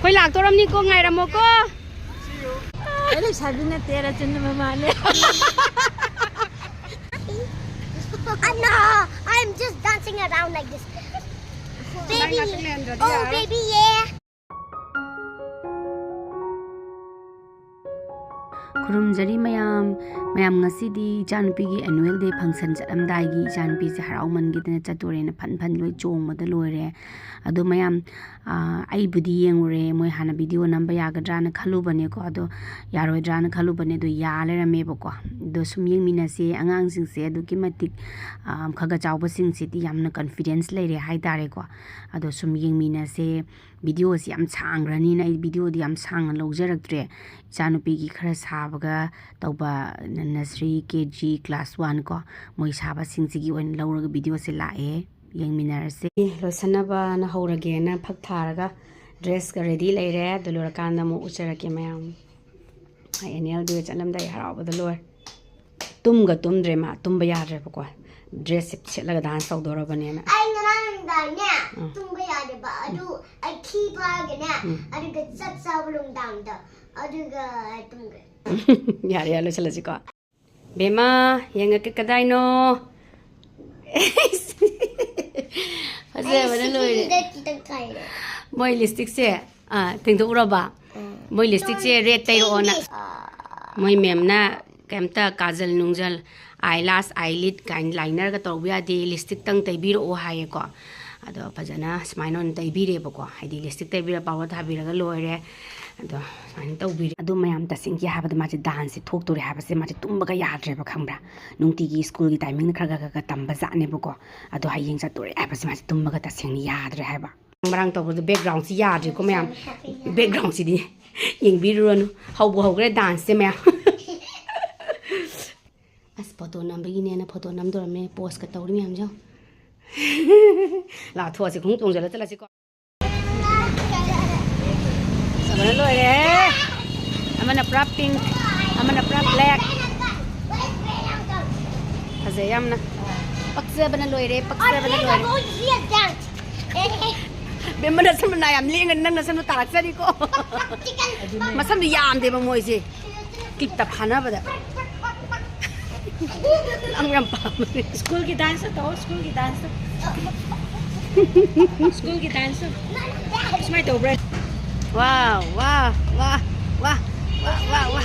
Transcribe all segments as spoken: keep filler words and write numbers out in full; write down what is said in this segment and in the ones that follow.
ꯑꯩꯈꯣꯏ ꯂꯥꯛꯇꯣꯔꯝꯅꯤꯀꯣ, ꯉꯥꯏꯔꯝꯃꯣꯀꯣ꯫ ꯑꯩ ꯂꯩꯁꯥꯕꯤ ꯅꯠꯇꯦ, ꯔꯆꯟ ꯃꯃꯥꯅꯦ꯫ No, I'm just dancing around like this. Baby, oh baby, yeah. ꯈꯨꯔꯨꯝꯖꯔꯤ ꯃꯌꯥꯝ꯫ ꯃꯌꯥꯝ, ꯉꯁꯤꯗꯤ ꯏꯆꯥꯅꯨꯄꯤꯒꯤ annual day function ꯆꯠꯂꯝꯗꯥꯏꯒꯤ ꯏꯆꯥꯅꯨꯄꯤꯁꯦ ꯍꯔꯥꯎꯃꯟꯈꯤꯗꯅ ꯆꯠꯇꯣꯔꯦꯅ ꯐꯟ ꯐꯟ ꯂꯣꯏ ꯆꯣꯡꯕꯗ ꯂꯣꯏꯔꯦ꯫ ꯑꯗꯣ ꯃꯌꯥꯝ, ꯑꯥ, ꯑꯩꯕꯨꯗꯤ ꯌꯦꯡꯉꯨꯔꯦ, ꯃꯣꯏ ꯍꯥꯟꯅ video ꯅꯝꯕ ꯌꯥꯒꯗ꯭ꯔꯥꯅ ꯈꯜꯂꯨꯕꯅꯦꯀꯣ, ꯑꯗꯣ ꯌꯥꯔꯣꯏꯗ꯭ꯔꯥꯅ ꯈꯜꯂꯨꯕꯅꯦ, ꯑꯗꯣ ꯌꯥ ꯂꯩꯔꯝꯃꯦꯕꯀꯣ꯫ ꯑꯗꯣ ꯁꯨꯝ ꯌꯦꯡꯃꯤꯟꯅꯁꯦ, ꯑꯉꯥꯡꯁꯤꯡꯁꯦ ꯑꯗꯨꯛꯀꯤ ꯃꯇꯤꯛ, ꯑꯥ, ꯈꯔ ꯈꯔ ꯆꯥꯎꯕꯁꯤꯡꯁꯤꯗꯤ ꯌꯥꯝꯅ confidence ꯂꯩꯔꯦ ꯍꯥꯏꯇꯥꯔꯦꯀꯣ꯫ ꯑꯗꯣ ꯁꯨꯝ ꯌꯦꯡꯃꯤꯟꯅꯁꯦ꯫ Videoꯁꯤ ꯌꯥꯝ ꯁꯥꯡꯈ꯭ꯔꯅꯤꯅ ꯑꯩ videoꯗꯤ ꯌꯥꯝ ꯁꯥꯡꯅ ꯂꯧꯖꯔꯛꯇ꯭ꯔꯦ꯫ ꯏꯆꯥꯅꯨꯄꯤꯒꯤ ꯈꯔ ꯁꯥꯕꯒ ꯇꯧꯕ, ꯅ-, nursery, K G, class one ꯀꯣ, ꯃꯣꯏ ꯁꯥꯕꯁꯤꯡꯁꯤꯒꯤ ꯑꯣꯏꯅ ꯂꯧꯔꯒ videoꯁꯦ ꯂꯥꯛꯑꯦ꯫ ꯌꯦꯡꯃꯤꯟꯅꯔꯁꯦ꯫ ꯂꯣꯏꯁꯟꯅꯕꯅ ꯍꯧꯔꯒꯦꯅ ꯐꯛ ꯊꯥꯔꯒ dressꯀ ready ꯂꯩꯔꯦ꯫ ꯑꯗꯨ ꯂꯣꯏꯔꯀꯥꯟꯗ ꯑꯃꯨꯛ ꯎꯠꯆꯔꯛꯀꯦ ꯃꯌꯥꯝ꯫ ꯑꯩ annual day ꯆꯠꯂꯝꯗꯥꯏ ꯍꯔꯥꯎꯕꯗ ꯂꯣꯏꯔꯦ꯫ ꯇꯨꯝꯒ ꯇꯨꯝꯗ꯭ꯔꯦ ꯃꯥ, ꯇꯨꯝꯕ ꯌꯥꯗ꯭ꯔꯦꯕꯀꯣ꯫ Dressꯁꯦ ꯁꯦꯠꯂꯒ dance ꯇꯧꯗꯣꯔꯕꯅꯦꯅ꯫ ꯑꯩ ꯉꯔꯥꯡ ꯅꯨꯡꯗꯥꯡꯅꯦ ꯎꯝ꯫ ꯇꯨꯝꯕ ꯌꯥꯗꯦꯕ ꯑꯗꯨ ꯑꯩ ꯈꯤ ꯐꯥꯔꯒꯅꯦ ꯎꯝ꯫ ꯑꯗꯨꯒ ꯆꯥꯛ ꯆꯥꯕ ꯅꯨꯡꯗꯥꯡꯗ ꯑꯗꯨꯒ ꯑꯩ ꯇꯨꯝꯈ꯭ꯔꯦ꯫ ꯌꯥꯔꯦ, ꯌꯥꯔꯦ, ꯂꯣꯏꯁꯤꯜꯂꯁꯤꯀꯣ꯫ ꯕꯦꯝꯃ, ꯌꯦꯡꯉꯛꯀꯦ ꯀꯗꯥꯏꯅꯣ? ꯐꯖꯕꯅ ꯂꯣꯏꯔꯦ꯫ ꯁꯤꯗ ꯈꯤꯇꯪ ꯈꯥꯏꯔꯦ꯫ ꯃꯣꯏ lipstickꯁꯦ, ꯑꯥ, ꯇꯦꯡꯊꯣꯛꯎꯔꯕ? ꯃꯣꯏ lipstickꯁꯦ red ꯇꯩꯔꯛꯑꯣꯅ꯫ ꯃꯣꯏ ma'amꯅ ꯀꯩꯝꯇ ꯀꯥꯖꯜ ꯅꯨꯡꯖꯜ, eyelash, eyelid ꯀꯥꯏꯅ linerꯒ ꯇꯧꯕ ꯌꯥꯗꯦ, lipstickꯇꯪ ꯇꯩꯕꯤꯔꯛꯑꯣ ꯍꯥꯏꯌꯦꯀꯣ꯫ ꯑꯗꯣ ꯐꯖꯅ ꯁꯨꯃꯥꯏꯅ ꯑꯣꯏꯅ ꯇꯩꯕꯤꯔꯦꯕꯀꯣ, ꯍꯥꯏꯗꯤ lipstick ꯇꯩꯕꯤꯔ powder ꯊꯥꯕꯤꯔꯒ ꯂꯣꯏꯔꯦ꯫ ꯑꯗꯣ ꯁꯨꯃꯥꯏꯅ ꯇꯧꯕꯤꯔꯦ꯫ ꯑꯗꯣ ꯃꯌꯥꯝ, ꯇꯁꯦꯡꯀꯤ ꯍꯥꯏꯕꯗ ꯃꯥꯁꯦ danceꯁꯦ ꯊꯣꯛꯇꯣꯔꯦ ꯍꯥꯏꯕꯁꯦ ꯃꯥꯁꯦ ꯇꯨꯝꯕꯒ ꯌꯥꯗ꯭ꯔꯦꯕ, ꯈꯪꯕ꯭ꯔꯥ? ꯅꯨꯡꯇꯤꯒꯤ schoolꯒꯤ timingꯗ ꯈꯔ ꯈꯔ ꯈꯔ ꯈꯔ ꯇꯝꯕ ꯖꯥꯠꯅꯦꯕꯀꯣ꯫ ꯑꯗꯣ ꯍꯌꯦꯡ ꯆꯠꯇꯣꯔꯦ ꯍꯥꯏꯕꯁꯦ ꯃꯥꯁꯦ ꯇꯨꯝꯕꯒ ꯇꯁꯦꯡꯅ ꯌꯥꯗ꯭ꯔꯦ ꯍꯥꯏꯕ꯫ ꯃꯔꯥꯡ ꯇꯧꯕꯗꯣ backgroundꯁꯤ ꯌꯥꯗ꯭ꯔꯦꯀꯣ ꯃꯌꯥꯝ꯫ Backgroundꯁꯤꯗꯤ ꯌꯦꯡꯕꯤꯔꯨꯔꯅꯨ꯫ ꯍꯧꯕꯨ ꯍꯧꯈ꯭ꯔꯦ danceꯁꯦ ꯃꯌꯥꯝ꯫ ꯑꯁ, photo ꯅꯝꯕꯒꯤꯅꯦꯅ photo ꯅꯝꯗꯣꯔꯝꯃꯦ꯫ Poseꯀ ꯇꯧꯔꯤ ꯃꯌꯥꯝꯁꯦ ꯌꯦꯡꯉꯨ꯫ ꯂꯥꯛꯑꯣ, ꯊꯣꯛꯑꯁꯤ, ꯈꯣꯡꯎꯞ ꯇꯣꯡꯁꯤꯜꯂ ꯆꯠꯂꯁꯤꯀꯣ꯫ ꯐꯖꯕꯅ ꯂꯣꯏꯔꯦ꯫ ꯑꯃꯅ ꯄꯨꯔꯥ pink, ꯑꯃꯅ ꯄꯨꯔꯥ black꯫ ꯐꯖꯩ ꯌꯥꯝꯅ꯫ ꯄꯛꯆꯕꯅ ꯂꯣꯏꯔꯦ, ꯄꯛꯆꯕꯅ ꯂꯣꯏꯔꯦ꯫ ꯕꯦꯝꯃ ꯅꯁꯝ ꯃꯅꯥ ꯌꯥꯝ ꯂꯦꯡꯒꯅꯤ, ꯅꯪ ꯅꯁꯝꯗꯣ ꯇꯥꯔꯛꯆꯅꯤꯀꯣ꯫ ꯃꯁꯝꯗꯣ ꯌꯥꯝꯗꯦꯕ ꯃꯣꯏꯁꯦ꯫ ꯀ꯭ꯂꯤꯞꯇ ꯐꯥꯅꯕꯗ꯫ ꯌꯥꯝ ꯌꯥꯝ ꯄꯥꯝꯕꯅꯦ꯫ ꯁ꯭ꯀꯨꯜꯒꯤ ꯗꯥꯟꯁꯇꯣ ꯇꯧꯑꯣ, ꯁ꯭ꯀꯨꯜꯒꯤ ꯗꯥꯟꯁꯇꯣ꯫ ꯁ꯭ꯀꯨꯜꯒꯤ ꯗꯥꯟꯁꯇꯣ꯫ ꯁꯨꯃꯥꯏꯅ ꯇꯧꯕ꯭ꯔꯥ? ꯋꯥ, ꯋꯥ, ꯋꯥ, ꯋꯥ, ꯋꯥ, ꯋꯥ, ꯋꯥ꯫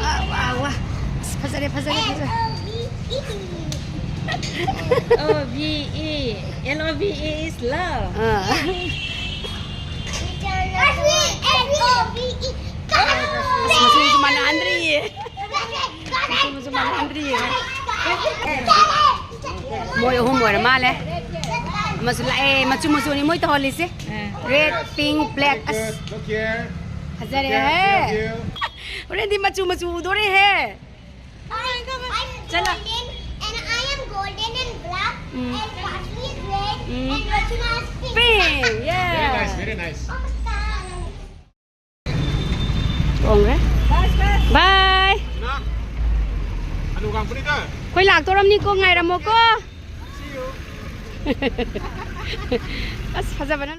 ꯋꯥ, ꯋꯥ, ꯋꯥ꯫ ꯑꯁ, ꯐꯖꯔꯦ, ꯐꯖꯔꯦ, ꯐꯖꯔꯦ꯫ L O V E. L O V E is love. ꯑꯥ꯫ ꯑꯁ, ꯃꯆꯨꯁꯨ ꯃꯥꯟꯅꯍꯟꯗ꯭ꯔꯤꯌꯦ꯫ ꯃꯆꯨ, ꯃꯆꯨ ꯃꯥꯟꯅꯍꯟꯗ꯭ꯔꯤꯌꯦ꯫ ꯃꯣꯏ ꯑꯍꯨꯝ ꯑꯣꯏꯔ ꯃꯥꯜꯂꯦ꯫ ꯑꯃꯁꯨ ꯂꯥꯛꯑꯦ꯫ ꯃꯆꯨ ꯃꯆꯨꯅꯤ ꯃꯣꯏ ꯇꯧꯍꯜꯂꯤꯁꯦ꯫ Red, pink, black. ꯑꯁ, Look here. ꯐꯖꯔꯦ꯫ Look here. ꯍꯣꯔꯦꯟꯗꯤ ꯃꯆꯨ ꯃꯆꯨ ꯎꯗꯣꯔꯦꯍꯦ꯫ I'm, I'm ꯆꯠꯂꯣ꯫ Golden and I am golden and black, um. And Kashmir is red, um. And Rachna is pink. Pink, yeah. Very nice, very nice. Oh my God. ꯇꯣꯡꯈ꯭ꯔꯦ꯫ Bye꯫ ꯑꯩꯈꯣꯏ ꯂꯥꯛꯇꯣꯔꯝꯅꯤꯀꯣ, ꯉꯥꯏꯔꯝꯃꯣꯀꯣ꯫ ꯑꯁ, ꯐꯖꯕꯅ꯫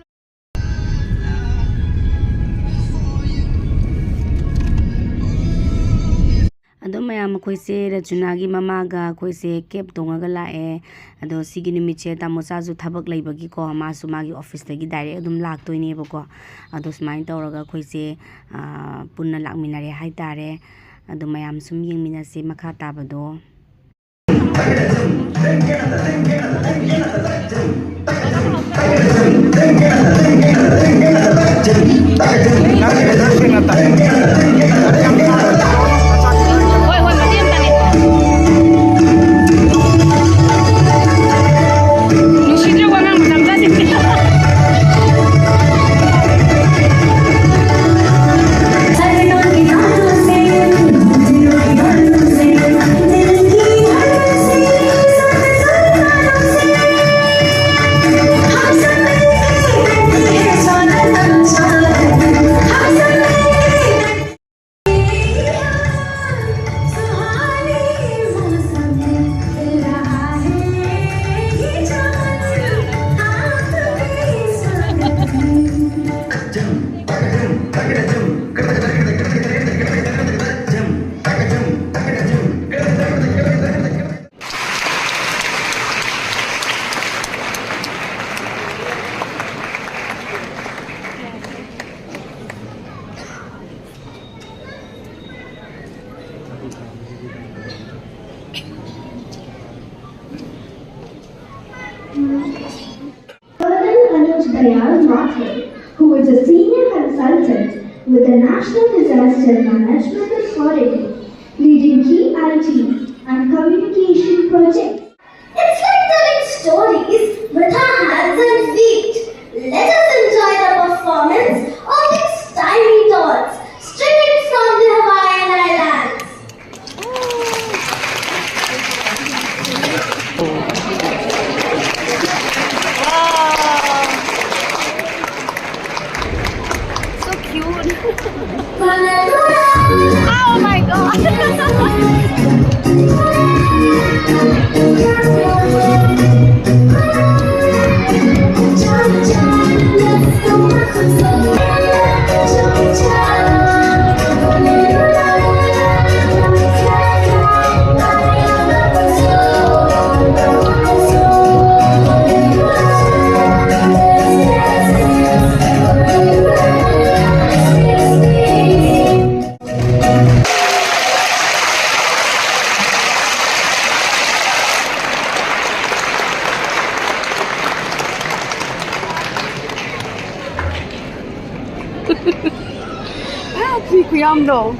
ꯑꯗꯣ ꯃꯌꯥꯝ, ꯑꯩꯈꯣꯏꯁꯦ ꯔꯆꯅꯥꯒꯤ ꯃꯃꯥꯒ ꯑꯩꯈꯣꯏꯁꯦ cab ꯇꯣꯡꯉꯒ ꯂꯥꯛꯑꯦ꯫ ꯑꯗꯣ ꯁꯤꯒꯤ ꯅꯨꯃꯤꯠꯁꯦ ꯇꯥꯃꯣꯆꯥꯁꯨ ꯊꯕꯛ ꯂꯩꯕꯒꯤꯀꯣ, ꯃꯥꯁꯨ ꯃꯥꯒꯤ officeꯇꯒꯤ direct ꯑꯗꯨꯝ ꯂꯥꯛꯇꯣꯏꯅꯦꯕꯀꯣ꯫ ꯑꯗꯣ ꯁꯨꯃꯥꯏꯅ ꯇꯧꯔꯒ ꯑꯩꯈꯣꯏꯁꯦ, ꯑꯥ, ꯄꯨꯟꯅ ꯂꯥꯛꯃꯤꯟꯅꯔꯦ ꯍꯥꯏꯇꯥꯔꯦ꯫ ꯑꯗꯣ ꯃꯌꯥꯝ ꯁꯨꯝ ꯌꯦꯡꯃꯤꯟꯅꯁꯦ ꯃꯈꯥ ꯇꯥꯕꯗꯣ꯫ ꯍꯣꯏ, ꯍꯣꯏ, ꯃꯇꯦꯛ ꯑꯃꯇꯅꯦ꯫ ꯅꯨꯡꯁꯤꯗ꯭ꯔꯣ ꯋꯥꯉꯥꯡ ꯃꯆꯥ ꯃꯆꯥꯁꯤꯡꯁꯦ? is a senior consultant with the National Disaster Management Authority, leading key I T and communication projects. It's like telling stories with our hands and feet. Let us enjoy the performance of these tiny tots, straight from the Hawaiian Islands. So cute. Oh my god. 아, 그, 그 ям도.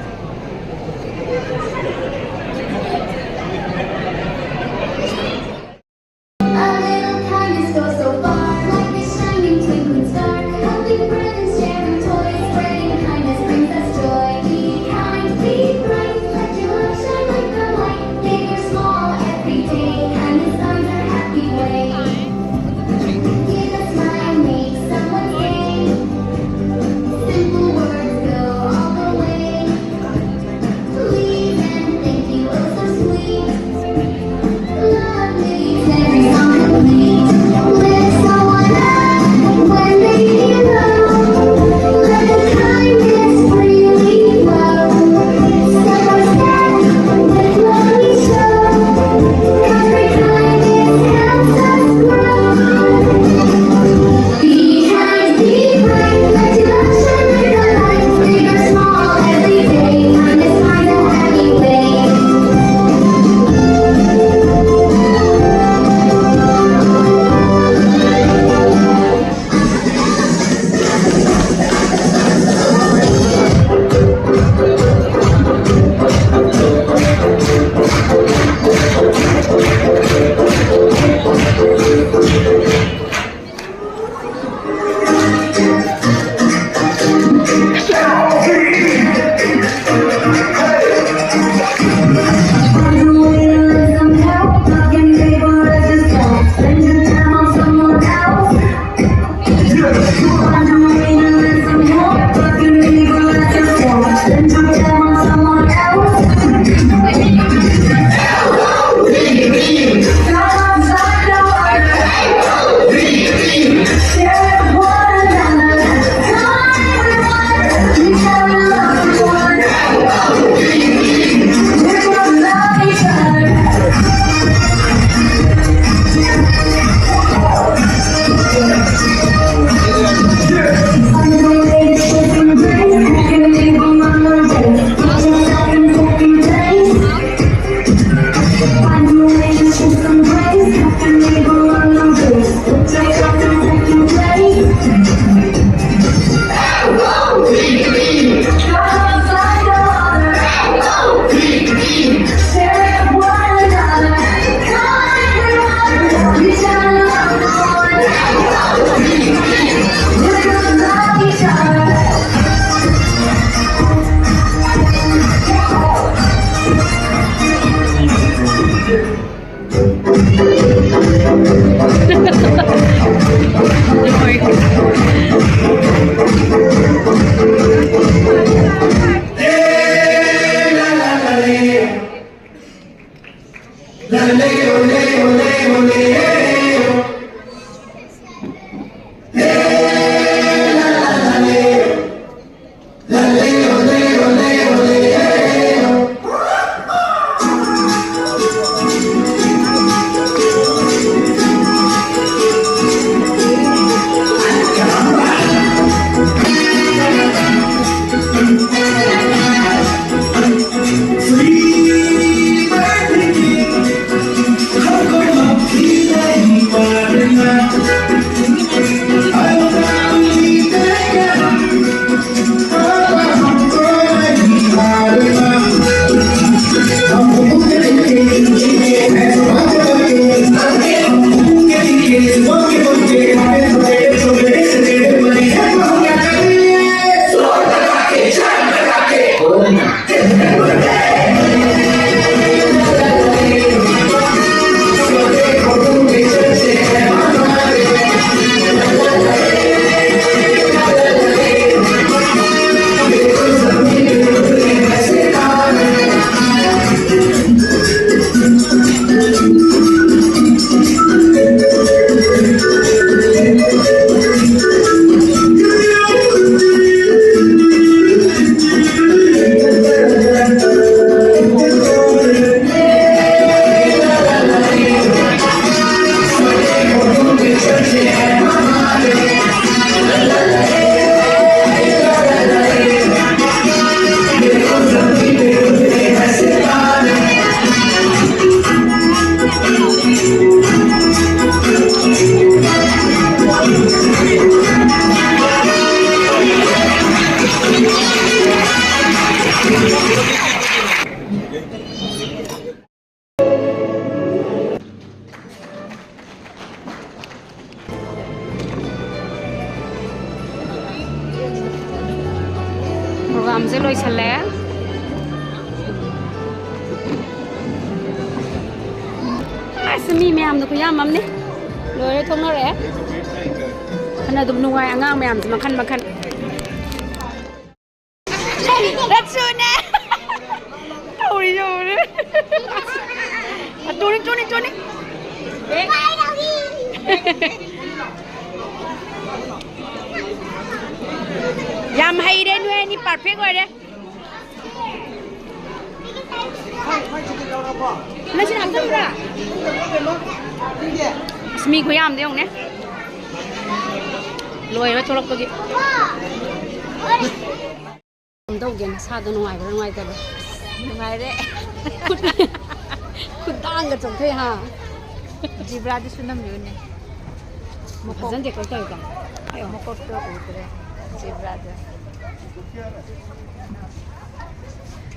A little kindness goes so far, like a shining twinkling star, helping brethren share in toys, spreading kindness brings us joy. Be kind, be bright, let your love shine like the light. Big or small, every day, kindness finds her happy way. Give a smile, make someone's day. Simple words go all the way. Please and thank ꯄ꯭ꯔꯣꯒ꯭ꯔꯥꯝꯁꯦ ꯂꯣꯏꯁꯜꯂꯦ꯫ ꯑꯁ, ꯃꯤ ꯃꯌꯥꯝꯗꯣ ꯈꯨꯌꯥꯝ ꯑꯃꯅꯤ꯫ ꯂꯣꯏꯔꯦ, ꯊꯣꯛꯅꯔꯛꯑꯦ꯫ ꯐꯅ ꯑꯗꯨꯝ ꯅꯨꯡꯉꯥꯏ, ꯑꯉꯥꯡ ꯃꯌꯥꯝꯁꯦ ꯃꯈꯟ ꯃꯈꯟ꯫ ꯔꯠꯁꯨꯅꯦ꯫ ꯇꯧꯔꯤꯁꯦ ꯎꯔꯦ꯫ ꯇꯨꯅꯤ, ꯇꯨꯅꯤ, ꯇꯨꯅꯤ꯫ ꯌꯥꯝ ꯍꯩꯔꯦ ꯅꯣꯏ ꯑꯅꯤ, perfect ꯑꯣꯏꯔꯦ꯫ ꯅꯪ ꯁꯤꯗ ꯍꯥꯞꯆꯟꯕ꯭ꯔꯥ? ꯑꯁ, ꯃꯤ ꯈꯨꯌꯥꯝꯗꯣ ꯌꯦꯡꯉꯨꯅꯦ꯫ ꯂꯣꯏꯔꯦ ꯊꯣꯛꯂꯛꯄꯒꯤ꯫ ꯀꯝꯗꯧꯒꯦ, ꯅꯁꯥꯗꯣ ꯅꯨꯡꯉꯥꯏꯕ꯭ꯔꯥ ꯅꯨꯡꯉꯥꯏꯇꯕ꯭ꯔꯥ? ꯅꯨꯡꯉꯥꯏꯔꯦ꯫ ꯈꯨꯠ-, ꯈꯨꯗꯥꯡꯒ ꯆꯣꯛꯊꯩ ꯍꯥ? ꯖꯤꯕ꯭ꯔꯥꯗꯨꯁꯨ ꯅꯝꯕꯤꯌꯨꯅꯦ꯫ ꯐꯖꯅ decorate ꯇꯧꯋꯤꯀꯣ꯫ ꯑꯌꯣ꯫ ꯃꯀꯣꯛꯇꯣ ꯎꯗ꯭ꯔꯦ꯫ ꯖꯤꯕ꯭ꯔꯥꯗꯣ꯫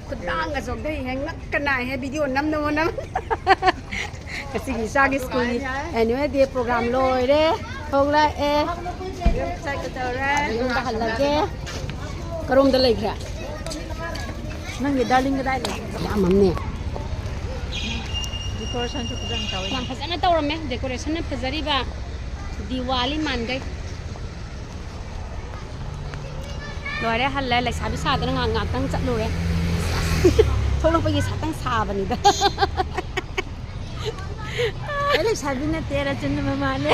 ꯈꯨꯗꯥꯡꯒ ꯆꯣꯛꯊꯩꯍꯦ, ꯉꯛꯀ ꯅꯥꯏꯍꯦ, video ꯅꯝꯅꯕ ꯍꯣꯠꯅꯕ꯫ ꯉꯁꯤꯒꯤ ꯏꯆꯥꯒꯤ ꯁ꯭ꯀꯨꯜꯒꯤ annual day program ꯂꯣꯏꯔꯦ꯫ ꯊꯣꯛꯂꯛꯑꯦ꯫ ꯌꯨꯝꯗ ꯍꯜꯂꯒꯦ꯫ ꯀꯔꯣꯝꯗ ꯂꯩꯈ꯭ꯔꯦ? ꯅꯪꯒꯤ darling ꯀꯗꯥꯏ ꯂꯩ? ꯌꯥꯝꯃꯝꯅꯦ꯫ Decorationꯁꯨ ꯐꯖꯅ ꯇꯧꯋꯦ꯫ ꯌꯥꯝ ꯐꯖꯅ ꯇꯧꯔꯝꯃꯦ, decorationꯅ ꯐꯖꯔꯤꯕ꯫ ꯗꯤꯋꯥꯂꯤ ꯃꯥꯟꯈꯩ꯫ ꯂꯣꯏꯔꯦ, ꯍꯜꯂꯦ꯫ ꯂꯩꯁꯥꯕꯤ ꯁꯥꯗꯅ ꯉꯥꯏꯍꯥꯛ, ꯉꯥꯏꯍꯥꯛꯇꯪ ꯆꯠꯂꯨꯔꯦ꯫ ꯊꯣꯛꯂꯛꯄꯒꯤ ꯁꯥꯇꯪ ꯁꯥꯕꯅꯤꯗ꯫ ꯑꯩ ꯂꯩꯁꯥꯕꯤ ꯅꯠꯇꯦ, ꯔꯆꯟ ꯃꯃꯥꯅꯦ꯫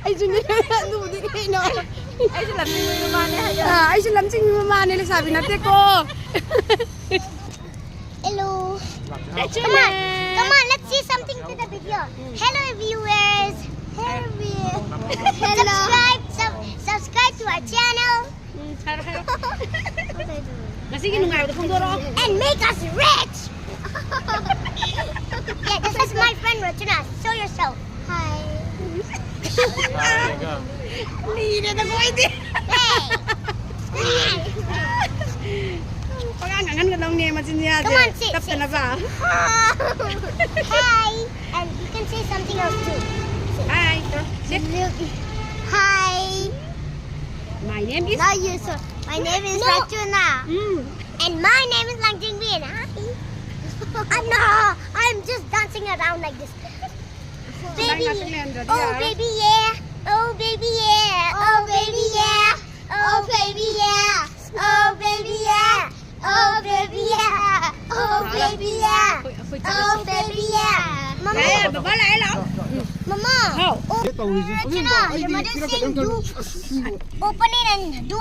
ꯑꯩꯁꯨꯅꯦ, ꯑꯗꯨꯕꯨꯗꯤ ꯀꯩꯅꯣ꯫ ꯑꯩꯁꯨ ꯂꯝꯖꯤꯡꯕ ꯃꯃꯥꯅꯦ ꯍꯥꯏꯌꯣ꯫ ꯑꯥ, ꯑꯩꯁꯨ ꯂꯝꯖꯤꯡꯕ ꯃꯃꯥꯅꯦ, ꯂꯩꯁꯥꯕꯤ ꯅꯠꯇꯦꯀꯣ꯫ Hello. Come on, come on, let's say something to the video. Hello, viewers. Hello, viewers. Hello. Subscribe, sub-, subscribe to our channel. ꯎꯝ, ꯍꯥꯏꯔꯣ, ꯍꯥꯏꯔꯣ꯫ ꯉꯁꯤꯒꯤ ꯅꯨꯡꯉꯥꯏꯕꯗꯣ ꯐꯣꯡꯗꯣꯔꯛꯑꯣ꯫ And make us rich. Yeah, this is my friend Rachana. Show yourself. Hi. ꯂꯤꯔꯦꯗꯀꯣ ꯑꯩꯗꯤ꯫ Hey. ꯄꯉꯥꯡ ꯉꯥꯡꯍꯟꯒꯗꯧꯅꯦ ꯃꯆꯤꯟ ꯃꯌꯥꯁꯦ꯫ Come on, sit, sit, ꯇꯞꯇꯅꯕ꯫ Sit. Hi. And you can say something else too. Hi. Sit. Hi. My Name is Now you so my name is No. Rachuna. Mm. And my name is Langjingwin. Hi. I'm not I'm just dancing around like this. Baby. Nine o'clock and ready, Oh yeah. Baby yeah. Oh baby yeah. Oh baby yeah. Oh baby yeah. Oh baby yeah. Oh baby yeah. Oh baby yeah. Oh baby yeah. Mama. Hey, baba lai lo. Mama. How? Oh, Rachuna, your mother saying do open it and do